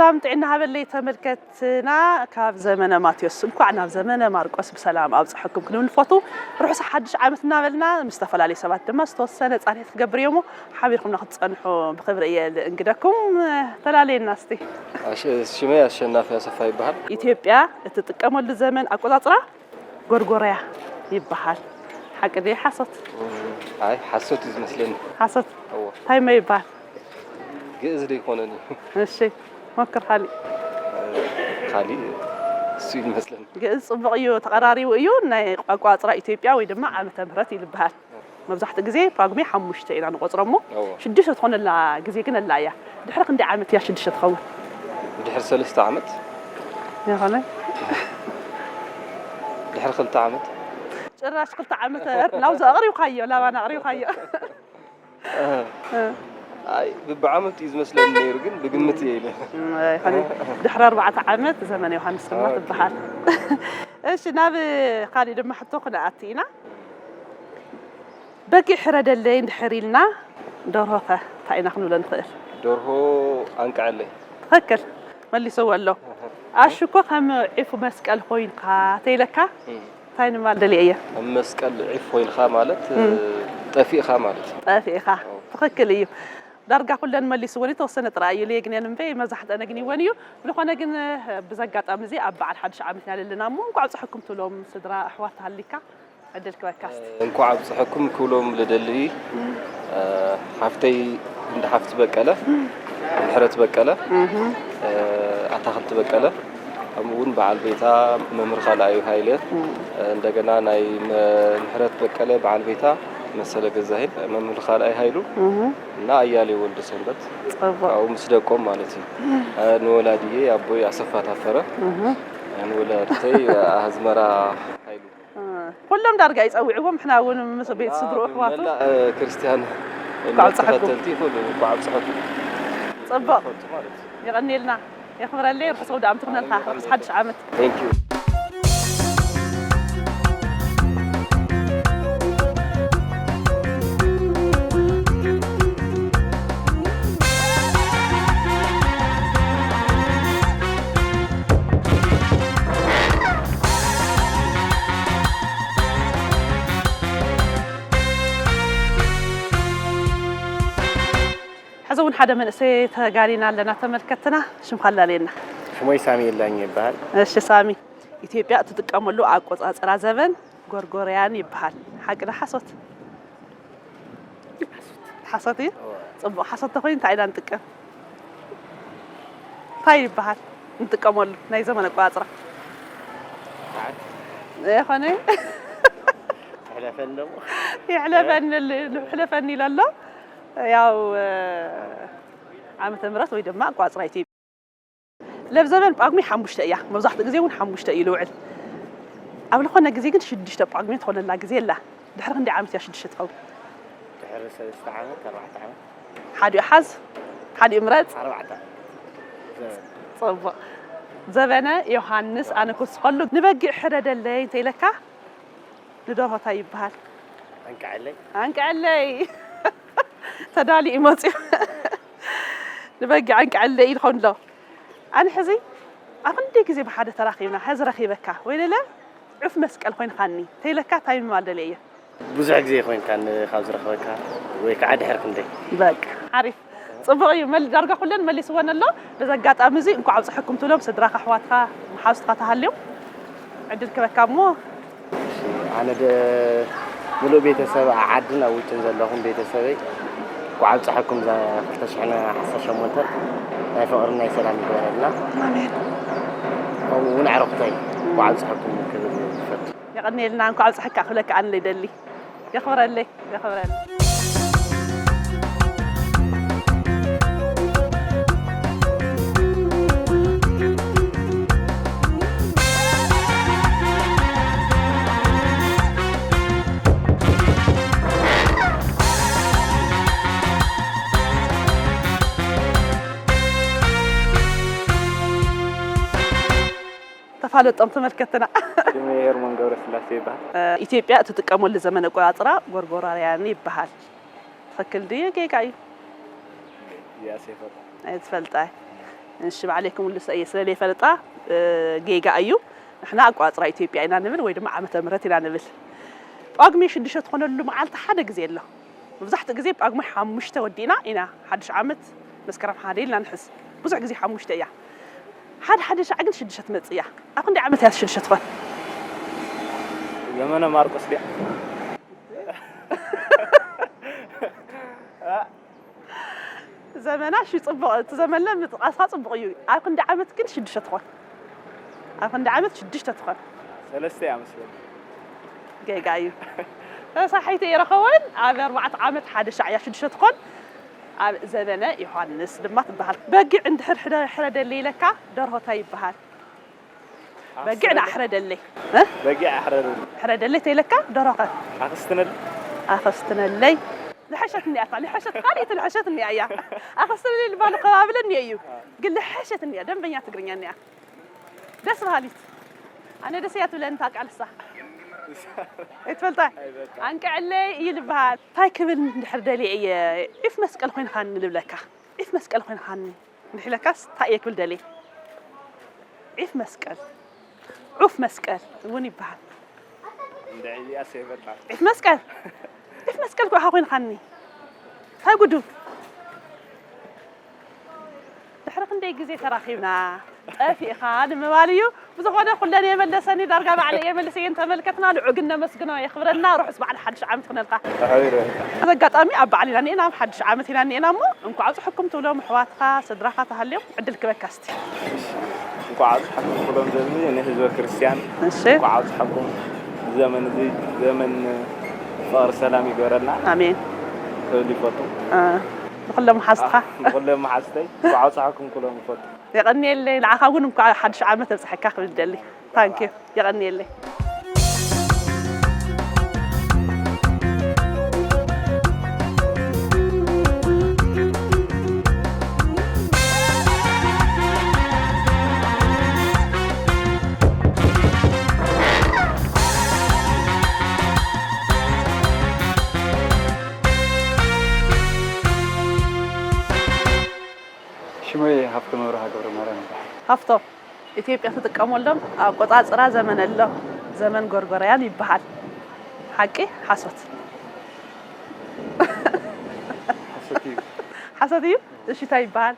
ሰላም ጥዕና ሃበለይ ተመልከትና፣ ካብ ዘመነ ማቴዎስ እንኳዕ ናብ ዘመነ ማርቆስ ብሰላም ኣብፀሐኩም ክንብል ንፈቱ። ርሑስ ሓድሽ ዓመት እናበልና ምስ ዝተፈላለዩ ሰባት ድማ ዝተወሰነ ፃንሒት ክገብር እየ እሞ ሓቢርኩም ንክትፀንሑ ብክብሪ እየ ልእንግደኩም። ተላለየና እስቲ። ኣሸ- ሽመይ ኣሸናፊ ኣሰፋ ይበሃል። ኢትዮጵያ እትጥቀመሉ ዘመን ኣቆፃፅራ ጎርጎርያ ይበሃል። ሓቂ ድዩ ሓሶት? ኣይ ሓሶት እዩ ዝመስለኒ። ሓሶት። እዎ። እንታይ መ ይበሃል? ግእዝ ዘይኮነን እዩ። እሺ፣ ሞክር ካሊእ። ካሊእ እሱ እዩ ዝመስለኒ። ግእዝ ፅቡቕ እዩ፣ ተቐራሪቡ እዩ። ናይ ኣቆፃፅራ ኢትዮጵያ ወይ ድማ ዓመተ ምህረት እዩ ዝበሃል። መብዛሕትኡ ግዜ ጳጉሜ ሓሙሽተ ኢና ንቆፅሮ እሞ እዎ። ሽዱሽተ ትኾነላ ግዜ ግን ኣላ እያ። ድሕሪ ክንደይ ዓመት እያ ሽዱሽተ ትኸውን? ድሕሪ ሰለስተ ዓመት ይኾነ ድሕሪ ክልተ ዓመት ጭራሽ ክልተ ዓመት ናብዚ ኣቕሪብካዮ፣ ላባና ኣቕሪብካዮ። ኣይ ብብዓመት እዩ ዝመስለኒ ነይሩ ግን ብግምት እየ ኢለ። ይኾነ ድሕሪ ኣርባዕተ ዓመት ዘመነ ዮሃንስ ድማ ትበሃል። እሺ፣ ናብ ካሊእ ድማ ሕቶ ክንኣቲ ኢና። በጊዕ ሕረደለይ እንድሕር ኢልና ደርሆ ከ እንታይ ኢና ክንብሎ ንኽእል? ደርሆ ኣንቅዐለይ። ትኽክል፣ መሊስዎ ኣሎ። ኣሹ እኮ ከም ዒፉ መስቀል ኮይንካ ተይለካ እንታይ ንማል ደልየ እየ? ኣብ መስቀል ዒፍ ኮይንካ ማለት ጠፊእካ ማለት እዩ። ጠፊእካ። ትኽክል እዩ። ዳርጋ ኩለን መሊስወን፣ የተወሰነ ጥራይ እዩ ለየግንየን እምበይ መብዛሕትአን ነግንይወን እዩ። ብዝኾነ ግን ብዚ ኣጋጣሚ እዚ ኣብ በዓል ሓድሽ ዓመት ኢና ዘለና እሞ እንኳዕ ኣብፀሐኩም ትብሎም ስድራ ኣሕዋት ሃሊካ ዕድል ክበካስ። እንኳዕ ኣብፀሐኩም ክብሎም ልደሊ ሓፍተይ እንዳ ሓፍቲ በቀለ፣ ምሕረት በቀለ፣ ኣታክልቲ በቀለ፣ ከምኡ እውን በዓል ቤታ መምህር ካልኣዩ ሃይለ፣ እንደገና ናይ መ- ምሕረት በቀለ በዓል ቤታ መሰለ ገዛሄን መምህር ካልኣይ ሃይሉ እና ኣያሌው ወልደ ሰንበት ፅቡቕ። ካብኡ ምስ ደቆም ማለት እዩ። ንወላዲየ ኣቦይ ኣሰፋ ታፈረ፣ ንወላዲተይ ኣዝመራ ሃይሉ። ኩሎም ዳርጋ ይፀውዕዎም፣ ሕና እውን ምስ ቤት ስድሩ ኣሕዋቱ መላእ ክርስቲያን እንኳዕ ኣብፀሐኩም። ተኸተልቲ ይኹን እንኳዕ ኣብፀሐኩም ፅቡቕ። ፈልጡ ማለት እዩ። የቐንየልና። የኽብረለይ። ርሑስ ኣውደ ዓመት ይኹነልካ። ርሑስ ሓድሽ ዓመት። Thank you። ሕዚ እውን ሓደ መንእሰይ ተጋሪና ኣለና ተመልከትና። ሽምካ ኣላለየና። ሽሞይ ሳሚ የላኝ ይበሃል። እሺ ሳሚ፣ ኢትዮጵያ እትጥቀመሉ ኣቆፃፅራ ዘበን ጎርጎርያን ይበሃል። ሓቂ ዶ ሓሶት? ሓሶት እዩ። ፅቡቕ ሓሶት ተኮይኑ እንታይ ኢና ንጥቀም? እንታይ ይበሃል ንጥቀመሉ ናይ ዘመን ኣቆፃፅራ? ይኾነ ሕለፈን ደሞ ይሕለፈኒ ሕለፈኒ ኢለ ኣሎ። ያው ዓመተ ምህረት ወይ ድማ ኣቆፃፅራ ኢትዮጵያ ለብ ዘበን ጳጉሜ ሓሙሽተ እያ። መብዛሕትኡ ግዜ እውን ሓሙሽተ እዩ ልውዕል። ኣብ ዝኾነ ግዜ ግን ሽዱሽተ ጳጉሜ ትኾነላ ግዜ ኣላ። ድሕሪ ክንደይ ዓመት እያ ሽዱሽተ ትኸውን? ድሕሪ ሰለስተ ዓመት ኣርባዕተ ዓመት ሓዲኡ ሓዝ፣ ሓዲኡ ምረፅ። ኣርባዕተ ዓመት ዘበን ፅቡቕ። ዘበነ ዮሃንስ ኣነ ክውስኸሉ ንበጊዕ ሕረደለይ እንተኢለካ ንደርሆ እንታይ ይበሃል? ኣንቅዐለይ ኣንቅዐለይ ተዳሊኡ መፅዩ ንበጊዕ ኣንቅዐለይ ኢልኮን ኣሎ። ኣነ ሕዚ ኣብ ክንደይ ግዜ ብሓደ ተራኺብና፣ ሕዚ ረኺበካ ወይ ለለ ዑፍ መስቀል ኮይንካኒ ተይለካ እንታይ ምባል ደልየ እየ። ብዙሕ ግዜ ኮይንካ ካብ ዝረኸበካ ወይ ከዓ ድሕር ክንደይ በቃ ሓሪፍ ፅቡቕ እዩ። መል ዳርጋ ኩለን መሊስወን ኣሎ። በዚ ኣጋጣሚ እዚ እንኳዕ ኣብፀሐኩም ትብሎም ስድራኻ፣ ኣሕዋትካ፣ መሓዙትካ ተሃልዮም ዕድል ክበካ እሞ ኣነ ደ ሙሉእ ቤተሰብ ኣብ ዓድን ኣብ ውጭን ዘለኹም ቤተሰበይ እንኳዕ ኣብፀሐኩም። እዛ ክልተ ሽሕን ዓሰርተ ሸሞንተን ናይ ፍቕርን ናይ ሰላም ይግበረልና። ከምኡ እውን ኣዕሩኽተይ እንኳዕ ኣብፀሐኩም ክብል ይፈቱ። የቐንየልና። እንኳዕ ኣብፀሐካ ክብለካ ኣነ ይደሊ። የኽብረለይ፣ የኽብረለይ። ተፋለጦም ተመልከትና። ሽመይ ሄርሞን ገብረስላሴ ይበሃል። ኢትዮጵያ እትጥቀመሉ ዘመን ኣቆፃፅራ ጎርጎራውያን ይበሃል። ትኽክል ድዩ ጌጋ እዩ? ያስ ይፈልጣ። ኣይትፈልጣ። እሺ፣ ባዕለይ ክምልሶ እየ፣ ስለ ዘይፈልጣ፣ እ፣ ጌጋ እዩ። ንሕና ኣቆጻጽራ ኢትዮጵያ ኢና ንብል ወይ ድማ ዓመተ ምህረት ኢና ንብል። ጳጉሜ ሽዱሽተ ትኾነሉ መዓልቲ ሓደ ግዜ ኣሎ። መብዛሕትኡ ግዜ ጳጉሜ ሓሙሽተ ወዲእና ኢና ሓድሽ ዓመት መስከረም ሓደ ኢልና ንሕዝ። ብዙሕ ግዜ ሓሙሽተ እያ። ሓደ ሓደ ሻዕ ግን ሽዱሽተ ትመጽእ እያ። ኣብ ክንደይ ዓመት እያ ሽዱሽተ ትኾን? ዘመነ ማርቆስ ድያ? ዘመና፣ እሺ፣ ጽቡቕ፣ እቲ ዘመንለ ምጥቃስካ ጽቡቕ እዩ። ኣብ ክንዲ ዓመት ግን ሽዱሽተ ትኾን? ኣብ ክንዲ ዓመት ሽዱሽተ ትኾን? ሰለስተ እያ መስለኒ። ጌጋ እዩ። ተሳሒተ ይረኸቦን ኣብ ኣርባዕተ ዓመት ሓደ ሻዕ እያ ሽዱሽተ ትኾን። ኣብ ዘመነ ዮሃንስ ድማ ትበሃል። በጊዕ እንድሕር ሕደ-፣ ሕረደለይ ኢለካ ደርሆ ታይ ይበሃል? በጊዕ ኣኽስተ ደኣ ሕረደለይ። እ? በጊዕ ኣሕረደለይ። ሕረደለይ ተይለካ ደርሆ ኸ? ኣኽስትነል። ኣኸስትነለይ። ልሐሸት እኒኣታ፣ ልሐሸት፣ ካልእቲ ልሐሸት እኒኣ እያ። ኣኸስትነለይ ልባል ከባብለ እኒአ እዩ። ግን ልሐሸት እኒኣ፣ ደንበኛ ትግርኛ እኒኣ። ደስ በሃሊት። ኣነ ደስ እያ ትብለኒ እታ ቃል እሳ። ኣይትፈልጣ? ኣይፈልጣ። ኣንቅዐለይ እዩ ልበሃል። እንታይ ክብል እንድሕር ደልየ እየ፣ ዒፍ መስቀል ኮይንኻኒ ልብለካ። ዒፍ መስቀል ኮይንኻኒ እንድሕር ኢለካስ እንታይ እየ ክብል ደልየ? ዒፍ መስቀል፣ ዑፍ መስቀል እውን ይበሃል። እንድዒ እዚኣስ ኣይፈልጣን። ዒፍ መስቀል፣ ዒፍ መስቀል እኮ ኢኻ ኮይንኻኒ። እንታይ ጉዱ? ድሕሪ ክንደይ ግዜ ተራኺብና፣ ጠፊእኻ ንምባል እዩ። ብዝኾነ ኩለን የመለሰኒ፣ ዳርጋ ባዕለይ የመልሰየን ተመልከትና። ንዑ ግን ነመስግኖ፣ የኽብረና። ርሑስ በዓል ሓድሽ ዓመት ይኹነልካ። ተኸቢሩ። በዚ ኣጋጣሚ ኣብ በዓል ኢና እኒኤና፣ ኣብ ሓድሽ ዓመት ኢና እኒኤና እሞ፣ እንኳዕ ኣብፅሐኩም ትብሎም ኣሕዋትካ፣ ስድራኻ ተሃልዮም ዕድል ክበካ እስቲ። እንኳዕ ኣብፅሐኩም ኩሎም ዘዝሚ ንህዝበ ክርስቲያን እሺ። እንኳዕ ኣብፅሐኩም። ዘመን እዚ ዘመን ፍቕሪ ሰላም ይግበረልና። ኣሜን። ክብል ይፈቱ። እ፣ ንኹሎም መሓዝትኻ። ንኹሎም መሓዝተይ እንኳዕ ኣብፅሐኩም ክብሎም ይፈቱ። የቐንየለይ። ንዓኻ እውን እንኳዕ ሓድሽ ዓመት ኣብፅሐካ ክብል ይደሊ። ታንኪዩ። የቐንየለይ። ሽመይ ሃፍቶም ኣብርሃ ገብረማርያም ይበሃል። ሃፍቶም፣ ኢትዮጵያ ትጥቀመሎም ኣቆጻጽራ ዘመን ኣሎ፣ ዘመን ጎርጎርያን ይበሃል። ሓቂ ሓሶት? ሓሶት እዩ። ሓሶት እዩ? እሺ፣ እንታይ ይበሃል?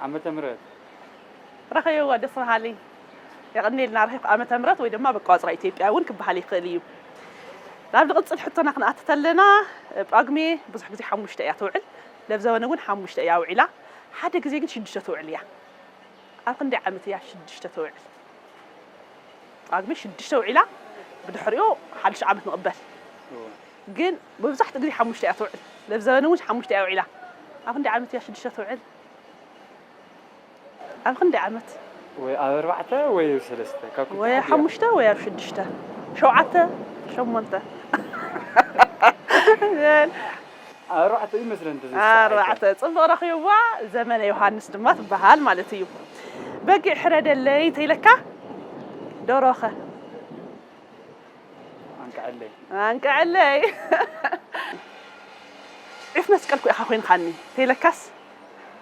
ዓመተ ምህረት። ረኸብዎ፣ ደስ በሃሊ። የቐንየልና፣ ርሒቕ ዓመተ ምህረት ወይ ድማ በቋጽራ ኢትዮጵያ እውን ክበሃል ይኽእል እዩ። ናብ ዝቕጽል ሕቶና ክንኣቱ ተለና፣ ጳጉሜ ብዙሕ ግዜ ሓሙሽተ እያ ትውዕል፣ ለብ ዘበነ እውን ሓሙሽተ እያ ውዒላ፣ ሓደ ግዜ ግን ሽዱሽተ ትውዕል እያ። ኣብ ክንደይ ዓመት እያ ሽዱሽተ ትውዕል? ጳጉሜ ሽዱሽተ ውዒላ፣ ብድሕሪኡ ሓድሽ ዓመት ንቕበል። እወ። ግን መብዛሕትኡ ግዜ ሓሙሽተ እያ ትውዕል፣ ለብ ዘበነ እውን ሓሙሽተ እያ ውዒላ። ኣብ ክንደይ ዓመት እያ ሽዱሽተ ትውዕል? ኣብ ክንደይ ዓመት? ወይ ኣብ ኣርባዕተ ወይ ኣብ ሰለስተ፣ ካብ ክልተ ወይ ሓደ እያ። ሓሙሽተ ወይ ኣብ ሽዱሽተ፣ ሸውዓተ፣ ሸሞንተ። ኣብ ኣርባዕተ ይመስለኒ ተዘይሰሓ ኣርባዕተ። ጽቡቕ ረኺብዋ። ዘመነ ዮሃንስ ድማ ትበሃል ማለት እዩ። በጊዕ ሕረደለይ እንተኢለካ፣ ደሮኸ? ኣንቅዐለይ። ኣንቅዐለይ። ዒፍ መስቀል እኮ ኢኻ ኮይንኻኒ፣ ተይለካስ?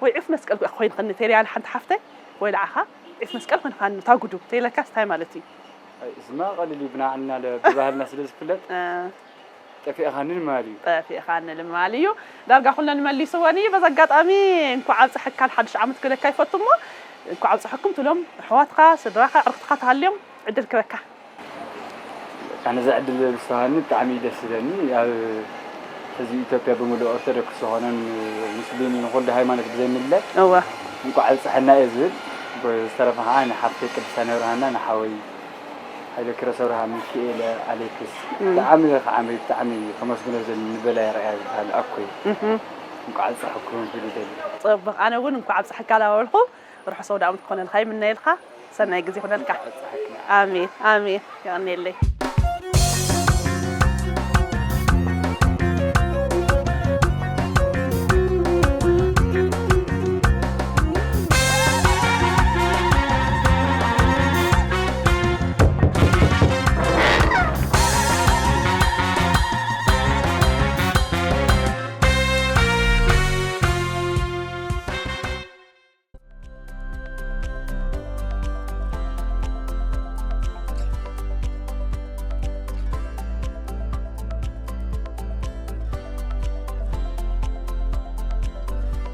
ወይ ዒፍ መስቀል እኮ ኢኻ ኮይንኻኒ፣ ተይለያ ሓንቲ ሓፍተይ፣ ወይ ለዓኻ፣ ዒፍ መስቀል ኮይንኻኒ፣ እታ ጉዱብ፣ ተይለካስ እንታይ ማለት እዩ? ኣይ፣ እዚማ ቀሊል እዩ፣ ብናዕና ለ-፣ ብባህልና ስለ ዝፍለጥ፣ እ። ጠፊእኻኒ ንምባል እዩ። ጠፊእኻኒ ንምባል እዩ። ዳርጋ ኩለን መሊስወን እዩ። በዚ ኣጋጣሚ እንኳዕ ኣብፀሐካ፣ ሓድሽ ዓመት ክብለካ ይፈቱ እሞ፣ እንኳዕ ኣብፀሐኩም ትብሎም ኣሕዋትካ፣ ስድራኻ፣ ኣዕሩኽትኻ ተሃልዮም ዕድል ክበካ። ኣነ እዚ ዕድል ዝተዋሃበኒ ብጣዕሚ እዩ ደስ ዝብለኒ። ኣብ ህዝቢ ኢትዮጵያ ብምሉእ ኦርቶዶክስ ዝኾነን ሙስሊም ንኹሉ ሃይማኖት ብዘይምለ እወ። እንኳዕ ኣብፀሐና እየ ዝብል። ዝተረፈ ከዓ ንሓፍተይ ቅድሳን ኣብርሃና ንሓወይ ሃይለ ክረሰብርሃ ሚኪኤለ ኣሌክስ እም። ብጣዕሚ ከዓ ብጣዕሚ ከመስግኖ ዘኒ ንበላይ ኣርኣያ ዝበሃል ኣኮይ እህ። እንኳዕ ኣብፀሐኩም ክብል ይደሊ። ፅቡቕ፣ ኣነ እውን እንኳዕ ኣብፀሐካ ላበልኩ ርሑስ ኣውደ ዓመት ክኾነልካ ይምነየልካ። ሰናይ ግዜ ይኹነልካ። ኣሜን፣ ኣሜን። የቐንየለይ።